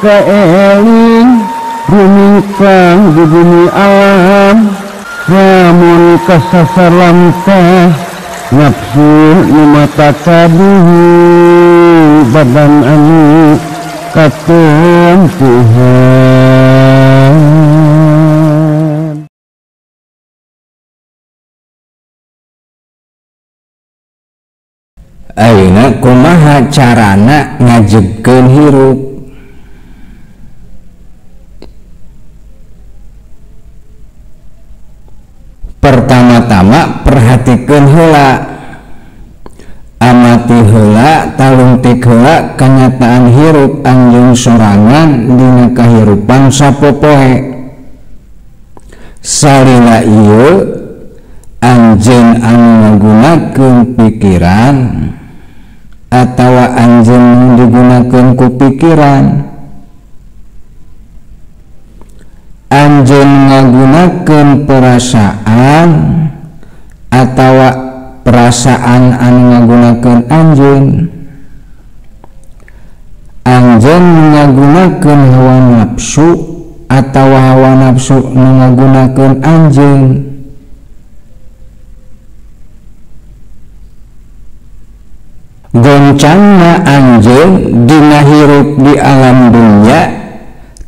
kaeling rumingkang di bumi alam lamun kasasar lamtah nafsu nu mata kaduhu badan anu katempuhan. Ayeuna kumaha carana ngajegkeun hirup? Pertama-tama perhatikeun heula, amati heula, talungtik heula kenyataan hirup anjeun sorangan dina kahirupan sapopoe. Salila ieu anjeun anu ngagunakeun pikiran atawa anjeun digunakeun ku pikiran, anjeun ngagunakeun perasaan atawa perasaan anu ngagunakeun anjeun, anjeun ngagunakeun hawa nafsu atawa hawa nafsu nu ngagunakeun anjeun. Goncangna anjeun dina hirup di alam dunya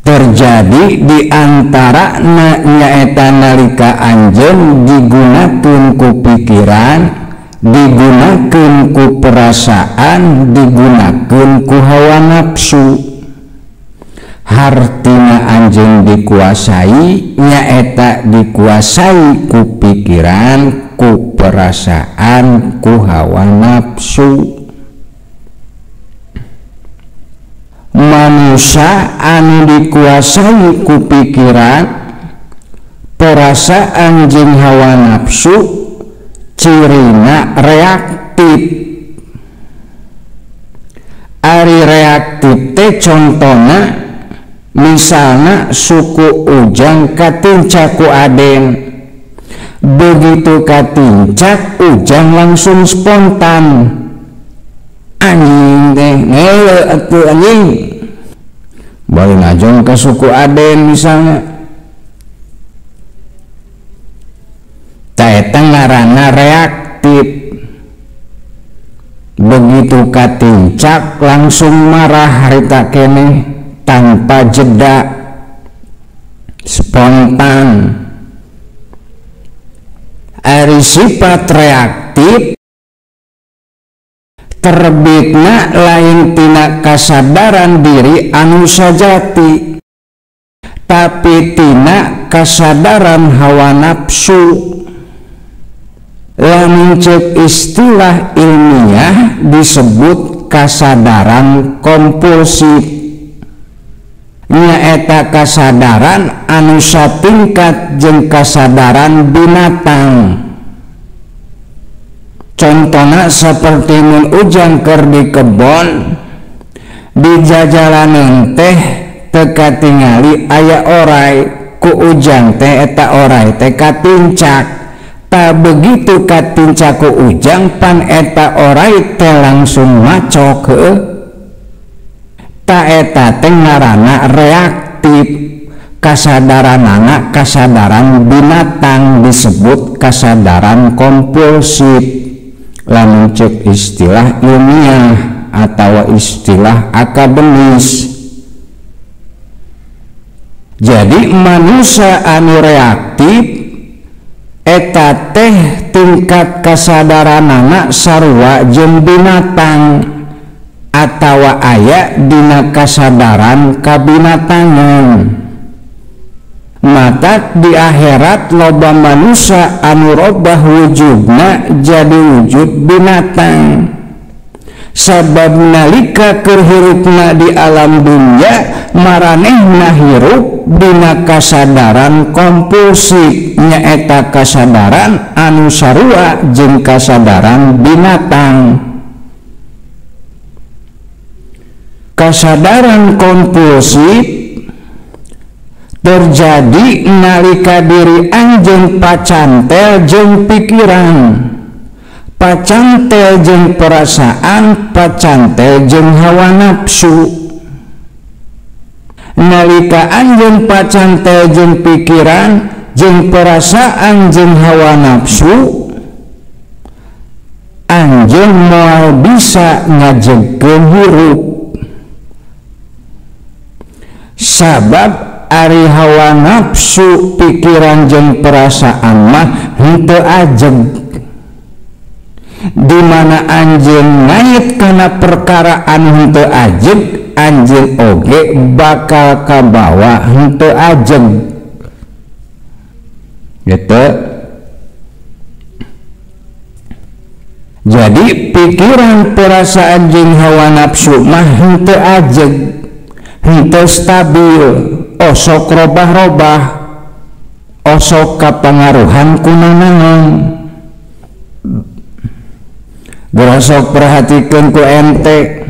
terjadi di antara nyaeta nalika anjeun digunakeun ku pikiran, digunakeun ku perasaan, digunakeun ku hawa nafsu. Hartina anjeun dikuasai nyaeta dikuasai ku pikiran, ku perasaan, ku hawa nafsu. Manusia anu dikuasai ku pikiran, perasaan jeung hawa nafsu cirina reaktif. Ari reaktif teh contona misalna suku Ujang katincak ku Aden. Begitu katincak Ujang langsung spontan, anjing teh ngeuleuh atuh anjing, bari ngajong ke suku Aden misalnya. Ta eta ngaranna reaktif. Begitu katincak langsung marah harita keneh tanpa jeda, spontan. Ari sifat reaktif terbitna lain tina kasadaran diri anu sajati, tapi tina kasadaran hawa nafsu. Lamun ceuk istilah ilmiah disebut kasadaran kompulsif, nyaeta kasadaran anu satingkat jeung kasadaran binatang. Contohna seperti mun Ujang keur di kebon, di jajalanan teh teu katingali aya orai, ku Ujang teh eta orai teh katincak. Ta begitu katincak ku Ujang pan eta orai teh langsung macok heueuh. Ta eta teh ngaranna reaktif. Kasadaranana kasadaran binatang disebut kasadaran kompulsif. Lamun ceuk istilah ilmiah atau istilah akademis. Jadi manusia anu reaktif eta teh tingkat kasadaranana sarua jeung binatang atawa aya dina kasadaran kabinatangan. Mata di akhirat loba manusia anu robah wujudna jadi wujud binatang. Sabab nalika keur hirupna di alam dunya maranehna hirup dina kasadaran kompulsif, nyaeta kasadaran anu sarua jeung kasadaran binatang. Kasadaran kompulsif terjadi nalika diri anjeun pacantel jeung pikiran, pacantel jeung perasaan, pacantel jeung hawa nafsu. Nalika anjeun pacantel jeung pikiran jeung perasaan jeung hawa nafsu, anjeun moal bisa ngajegkeun hirup. Sabab ari hawa nafsu pikiran jeung perasaan mah henteu ajeg. Di mana anjeun ngait kana perkara anu henteu ajeg, anjeun oge bakal kabawa henteu ajeg. Gitu. Jadi pikiran perasaan jeung hawa nafsu mah henteu ajeg, henteu stabil, osok robah-robah, osok kapangaruhan ku nanaon. Gerosok perhatikeun ku ente,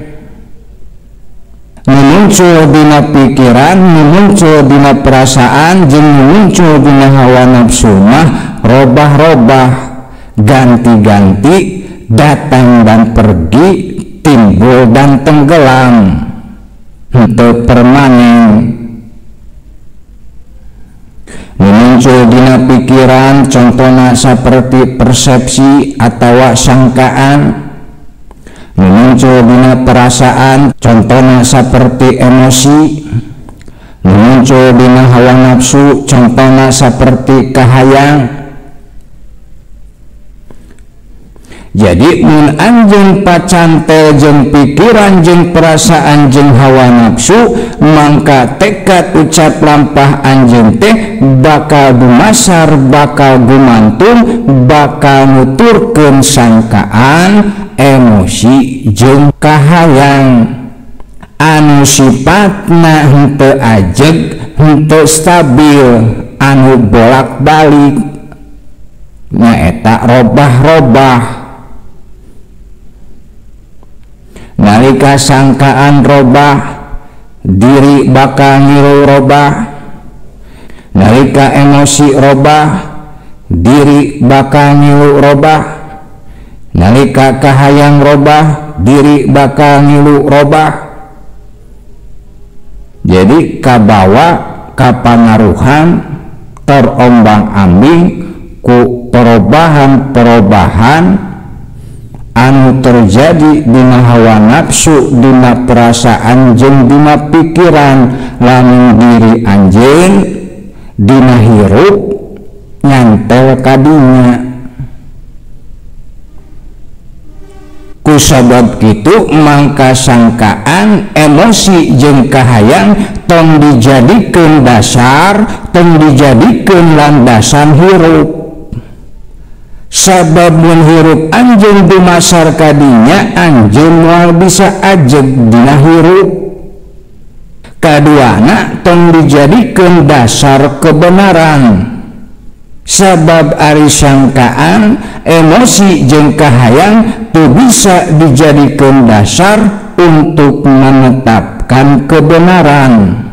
nu muncul dina pikiran, nu muncul dina perasaan, jeung nu muncul dina hawa nafsu mah robah-robah, ganti-ganti, datang dan pergi, timbul dan tenggelam, henteu permanen. Muncul dina pikiran contohna seperti persepsi atawa sangkaan, muncul dina perasaan contohna seperti emosi, muncul dina hawa nafsu contohna seperti kahayang. Jadi mun anjeun pacantel jeung pikiran jeung perasaan jeung hawa nafsu, mangka tekad ucap lampah anjeun teh bakal dumasar, bakal gumantung, bakal nuturkeun sangkaan, emosi jeung kahayang anu sifatna henteu ajeg, henteu stabil, anu bolak-balik, nyaeta robah-robah. Nalika sangkaan robah, diri bakal ngilu robah. Nalika emosi robah, diri bakal ngilu robah. Nalika kahayang robah, diri bakal ngilu robah. Jadi kabawa kapangaruhan terombang-ambing ku perubahan-perubahan anu terjadi dina hawa nafsu, dina perasaan jeung dina pikiran, lamun diri anjeun dina hirup nyantel kadinya. Kusabab kitu mangka sangkaan, emosi jeung kahayang tong dijadikeun dasar, tong dijadikeun landasan hirup. Sabab mun hirup anjeun dumasar kadinya, anjeun moal bisa ajeg dina hirup. Kaduana tong dijadikeun dasar kebenaran. Sabab ari sangkaan, emosi jeung kahayang teu bisa dijadikeun dasar untuk menetapkan kebenaran.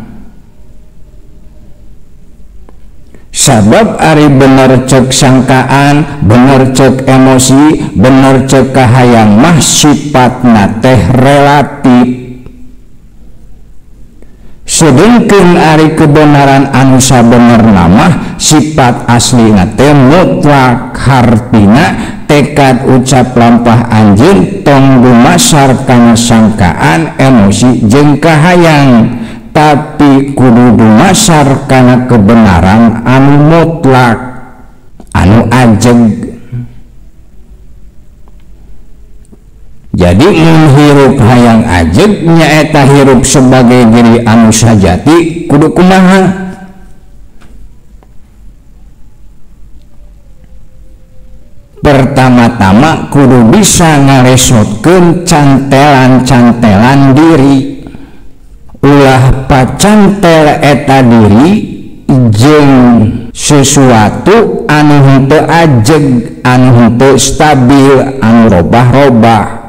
Sabab ari bener cek sangkaan, bener cek emosi, bener cek kahayang mah sifatna teh relatif. Sedengkeun ari kebenaran anu sabenerna mah sifat aslina teh mutlak, hartina tekad ucap lampah anjeun tong dumasar kana sangkaan, emosi jeung kahayang, tapi kudu dumasar kana kebenaran anu mutlak, anu ajeg. Jadi mun hirup hayang ajeg nyaeta hirup sebagai diri anu sajati kudu kumaha? Pertama-tama kudu bisa ngaresotkeun cantelan-cantelan diri. Ulah pacantel eta diri jeung sesuatu anu henteu ajeg, anu henteu stabil, anu robah-robah.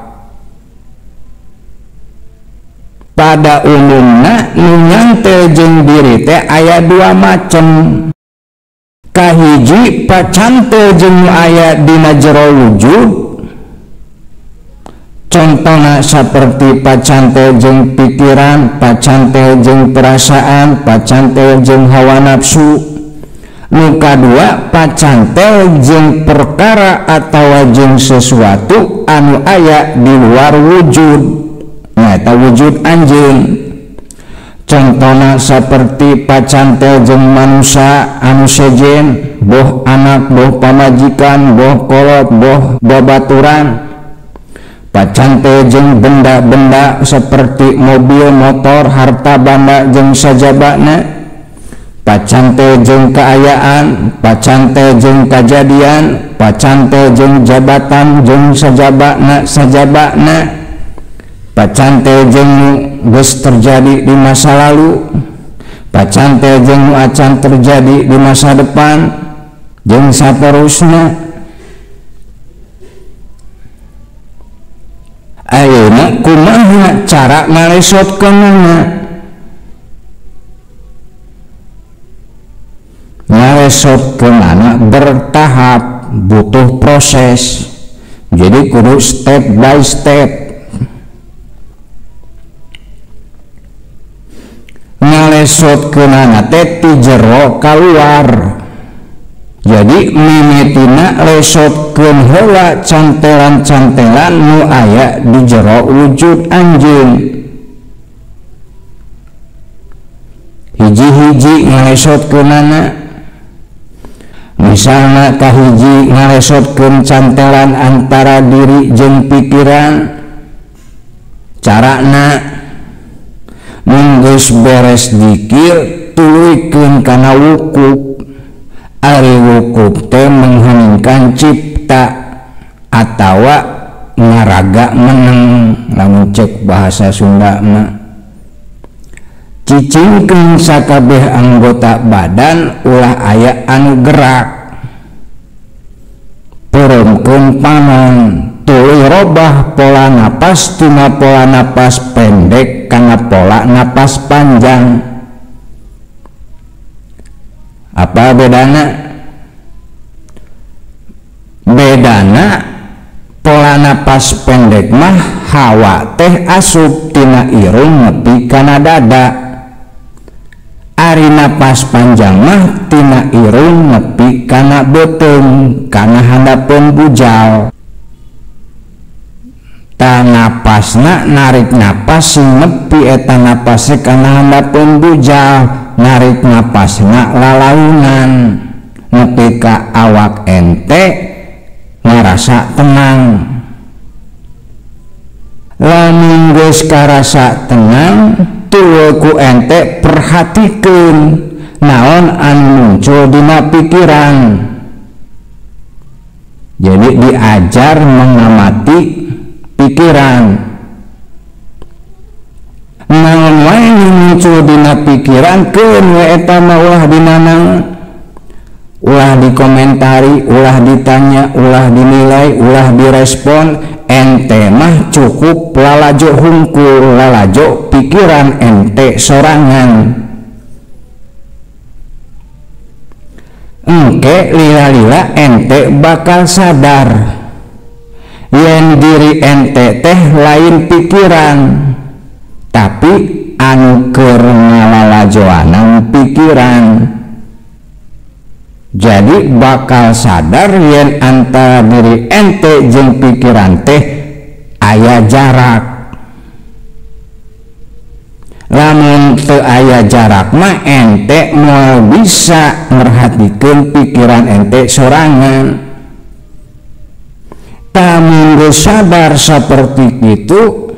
Pada umumna nu nyantel jeung diri teh aya dua macem. Kahiji pacantel jeung aya dina jero wujud, Contohna seperti pacantel jeung pikiran, pacantel jeung perasaan, pacantel jeung hawa nafsu. Nu kadua pacantel jeung perkara atawa jeung sesuatu anu aya di luar wujud, nyaeta wujud anjeun. Contohna seperti pacantel jeung manusia anu sejen, boh anak, boh pamajikan, boh kolot, boh babaturan. Pacantel jeung benda-benda seperti mobil, motor, harta banda jeung sajabana. Pacantel jeung kaayaan, pacantel jeung kajadian, pacantel jeung jabatan jeung sajabana sajabana. Pacantel jeung nu geus terjadi di masa lalu, pacantel jeung nu acan terjadi di masa depan, jeung saterusna. Ayeuna kumaha cara ngalesotkeunana? Ngalesotkeunana bertahap, butuh proses. Jadi kudu step by step. Ngalesotkeunana teh ti jero kaluar. Jadi mimitina lesotkeun heula cantelan-cantelan nu aya di jero wujud anjeun. Hiji-hiji ngalesotkeunana. Misalna kahiji ngalesotkeun cantelan antara diri jeung pikiran. Carana mun geus beres dikir tuluykeun kana wukuf. Ari wukuf teh mengheningkan cipta atawa ngaraga meneng lamun cek bahasa Sunda mah. Cicingkeun sakabeh anggota badan ulah aya anu gerak. Peureumkeun panon, tuluy robah pola napas tina pola napas pendek kana pola napas panjang. Apa bedana? Bedana pola napas pendek mah hawa teh asup tina irung nepi kana dada. Ari napas panjang mah tina irung nepi kana beuteung, kana handapeun bujal. Ta napasna narik napas sing nepi eta napasna kana handapeun bujal, narik napasna lalaunan nepi ka awak ente ngarasa tenang. Lamun geus karasa tenang, tuluy ku ente perhatikeun naon anu muncul dina pikiran. Jadi diajar mengamati pikiran. Naon wae nu muncul dina pikiran keun we eta mah ulah dinanaon, ulah dikomentari, ulah ditanya, ulah dinilai, ulah direspon. Ente mah cukup lalajo hungkul, lalajo pikiran ente sorangan. Engke lila-lila ente bakal sadar yen diri ente teh lain pikiran, tapi anu keur ngalalajoanan pikiran. Jadi bakal sadar yen antara diri ente jeung pikiran teh aya jarak. Lamun teu aya jarak mah ente moal bisa merhatikeun pikiran ente sorangan. Lamun geus sadar saperti kitu,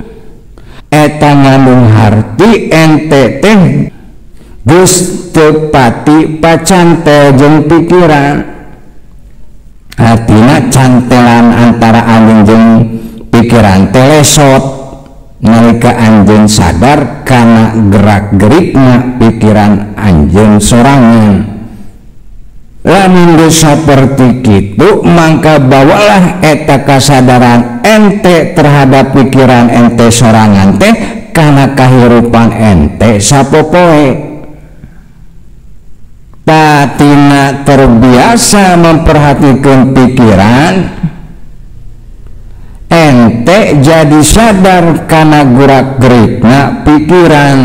eta ngandung harti ente teh geus teu pati pacantel jeung pikiran. Artina cantelan antara anjeun jeung pikiran teh lesot nalika anjeun sadar kana gerak-gerikna pikiran anjeun sorangan. Lamun geus saperti kitu, mangka bawalah eta kasadaran ente terhadap pikiran ente sorangan teh kana kahirupan ente sapopoe. Tatina terbiasa memperhatikan pikiran, ente jadi sadar kana gerak-gerikna pikiran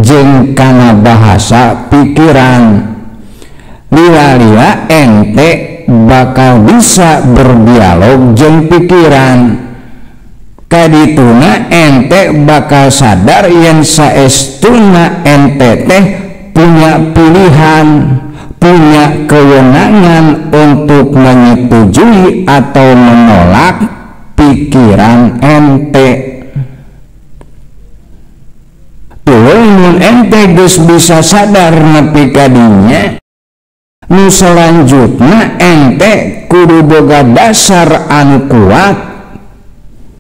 jeung kana bahasa pikiran. Lila-lila ente bakal bisa berdialog jeung pikiran. Kadituna ente bakal sadar yen saestuna ente teh punya pilihan, punya kewenangan untuk menyetujui atau menolak pikiran ente. Tuluy mun ente geus bisa sadar nepi ka dinya, nu selanjutna ente kudu boga dasar anu kuat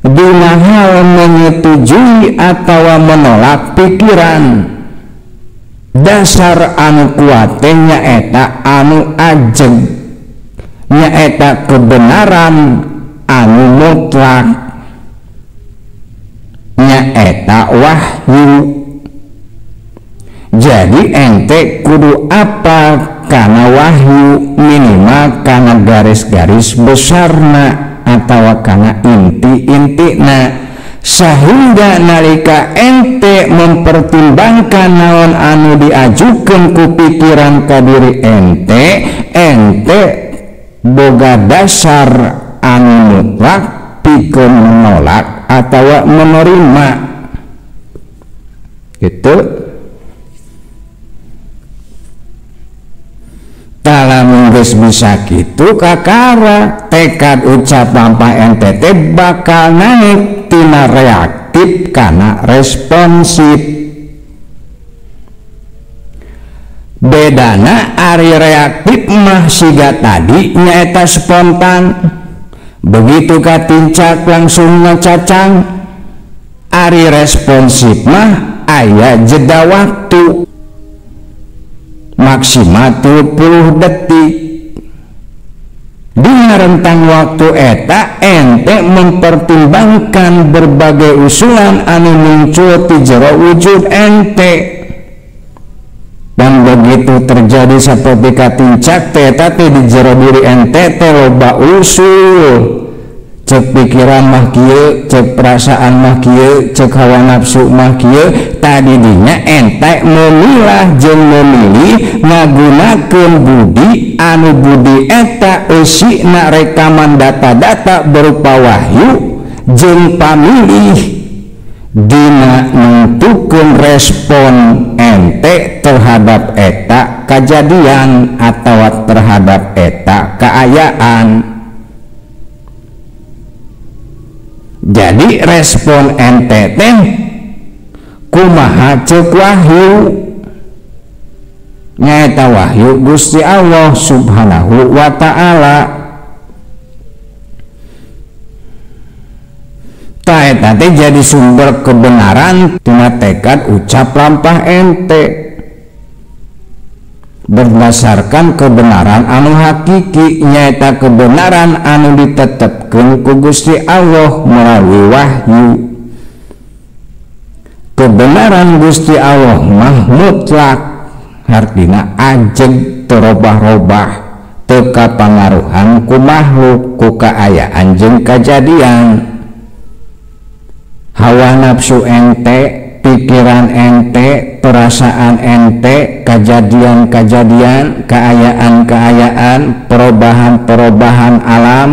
dina hal menyetujui atau menolak pikiran. Dasar anu kuat teh nyaeta anu ajeg, nyaeta kebenaran anu mutlak, nyaeta wahyu. Jadi ente kudu apa kana wahyu, minimal kana garis-garis besarna atau kana inti-intina, sehingga nalika ente mempertimbangkan naon anu diajukeun ku pikiran ka diri ente, ente boga dasar anu mutlak pikeun menolak atau menerima. Gitu. Lamun geus bisa kitu kakara tekad ucap lampah ente teh bakal naik tina reaktif kana responsif. Bedana ari reaktif mah siga tadi nyaeta spontan, begitu katincak langsung ngacacang. Ari responsif mah aya jeda waktu maksimal 30 detik. Dina rentang waktu eta ente mempertimbangkan berbagai usulan anu muncul ti jero wujud ente. Dan begitu terjadi seperti katincak teh eta teh di jero diri ente teh loba usul. Cek pikiran mah kieu, cek perasaan mah kieu, cek hawa nafsu mah kieu. Tadi dinya ente memilah jeung memilih ngagunakeun budi anu budi eta eusina rekaman data-data berupa wahyu jeung pamilih dina nentukeun respon ente terhadap eta kajadian atau terhadap eta kaayaan. Jadi respon ente teh kumaha ceuk wahyu, nyaeta wahyu Gusti Allah Subhanahu wa ta'ala. Ta eta teh jadi sumber kebenaran tina tekad ucap lampah ente berdasarkan kebenaran anu hakiki, nyaeta kebenaran anu ditetepkeun ku Gusti Allah melalui wahyu. Kebenaran Gusti Allah mah mutlak, hartina ajeg teu robah-robah, teu kapangaruhan ku makhluk, ku kaayaan jeung kajadian. Hawa nafsu ente, pikiran ente, perasaan ente, kejadian-kejadian, keayaan-keayaan, perubahan-perubahan alam,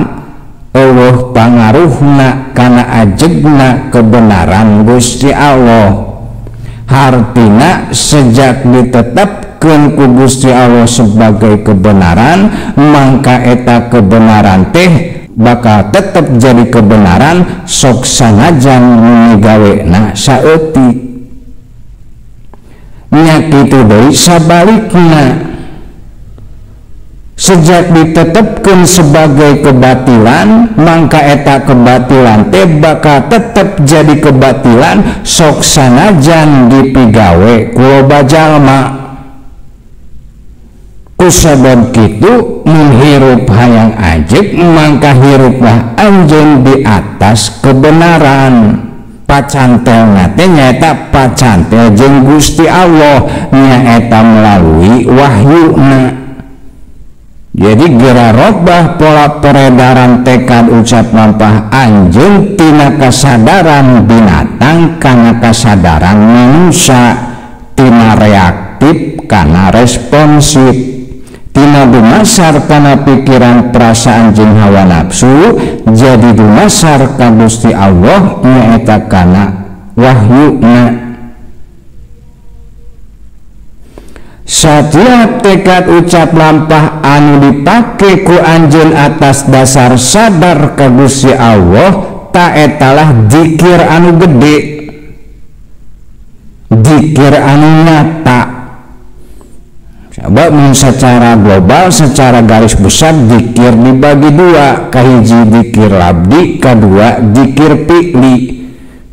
eueuh pangaruhna kana ajegna kebenaran Gusti Allah. Hartina sejak ditetapkeun ku Gusti Allah sebagai kebenaran, mangka eta kebenaran teh bakal tetep jadi kebenaran sok sanajan migawena saeutik. Nya kitu deui sabalikna, sejak ditetapkan sebagai kebatilan, mangka eta kebatilan teh bakal tetep jadi kebatilan sok sanajan dipigawe ku loba jalma. Kusabab kitu mun hirup hayang ajeg mangka hiruplah anjeun di atas kebenaran. Pacantelna teh nyaeta pacantel jeung Gusti Allah, nyaeta melalui wahyuna. Jadi gera robah pola peredaran tekad ucap lampah anjeun tina kasadaran binatang kana kasadaran manusia, tina reaktif kana responsif, tina dumasar kana pikiran perasaan jeung hawa nafsu jadi dumasar ka Gusti Allah nyaeta kana wahyuna. Setiap tekad ucap lampah anu dipake ku anjeun atas dasar sadar ka Gusti Allah ta etalah zikir anu gede, zikir anu nyata. Sebab secara global, secara garis besar zikir dibagi dua, kahiji zikir labdi, kedua zikir fi'li.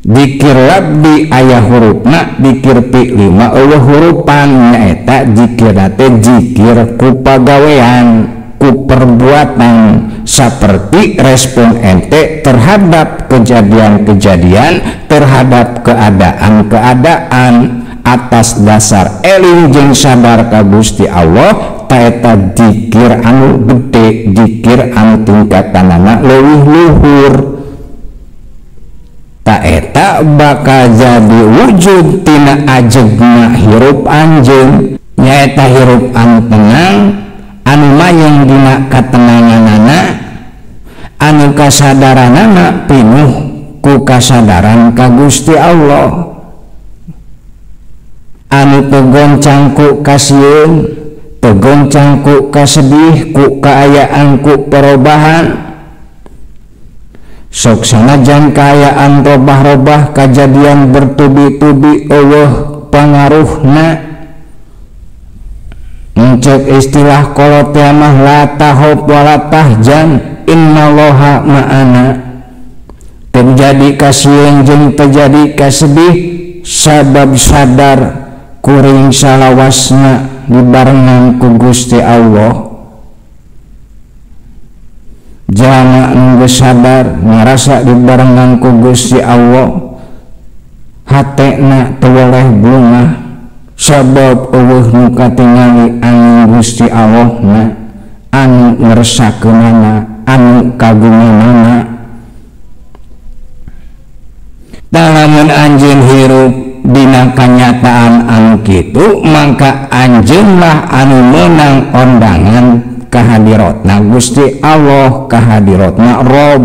Zikir labdi aya hurufna, zikir fi'li mah eueuh hurupan, nyaeta zikirna teh zikir ku pagawean, ku perbuatan, seperti respon ente terhadap kejadian-kejadian, terhadap keadaan-keadaan atas dasar eling jeung sadar ka Gusti Allah, ta eta zikir anu gede, zikir anu tingkatanana leuwih luhur. Ta eta bakal jadi wujud tina ajegna hirup anjeun, nyaeta hirup anu tenang, anu mayeng dina katenanganana, anu kasadaranana pinuh ku kasadaran ka Gusti Allah, anu tegoncang ku kasieun, tegoncang ku kasedih, ku kaayaan, ku perubahan. Sok sanajan kaayaan robah-robah, kajadian bertubi-tubi eueuh pangaruhna. Encek istilah kolot mah la tahop wala tahjan innallaha ma'ana. Terjadi kasieun jeung terjadi kasedih sabab sadar kuring salawasna dibarengan ku Gusti Allah. Jalma nu geus sadar ngarasa dibarengan ku Gusti Allah, hatena teu weleh bungah sabab eueuh nu katingali anu Gusti Allahna, anu ngeresakeunana, anu kagunganana. Lamun anjeun hirup dina kanyataan anu kitu, mangka anjeunlah anu meunang ondangan kahadiratna Gusti Allah, kahadiratna Rob.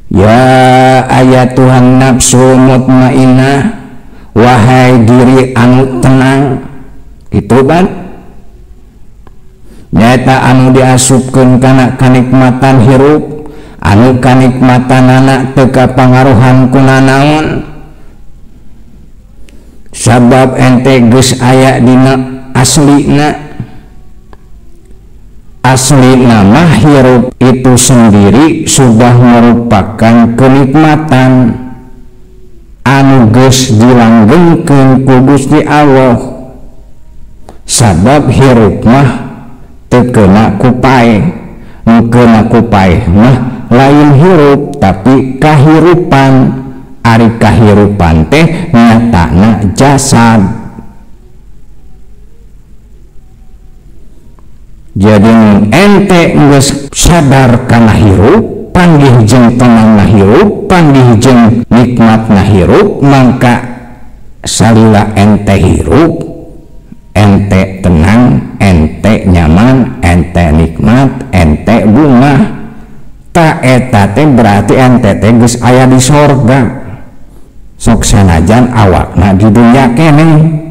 Ya ayatuhan nafsu mutmainah, wahai diri anu tenang, gitu kan? Nyaeta anu diasupkeun kana kanikmatan hirup, anu kanikmatanana teu kapangaruhan ku nanaon, sabab ente geus aya dina aslina. Asli nama hirup itu sendiri sudah merupakan kenikmatan anu geus dilanggengkeun ku Gusti Allah, sabab hirup mah teu keuna ku paeh, nu keuna ku paeh mah lain hirup tapi kahirupan. Ari kahirupan teh nyatana jasad. Jadi ente geus sadar kana hirup, panggih jeung tenangna hirup, panggih jeung nikmatna hirup, mangka salila ente hirup, ente tenang, ente nyaman, ente nikmat, ente bungah. Ta eta teh berarti ente teh geus aya di sorga. Sok sanajan awakna di dunya keneh.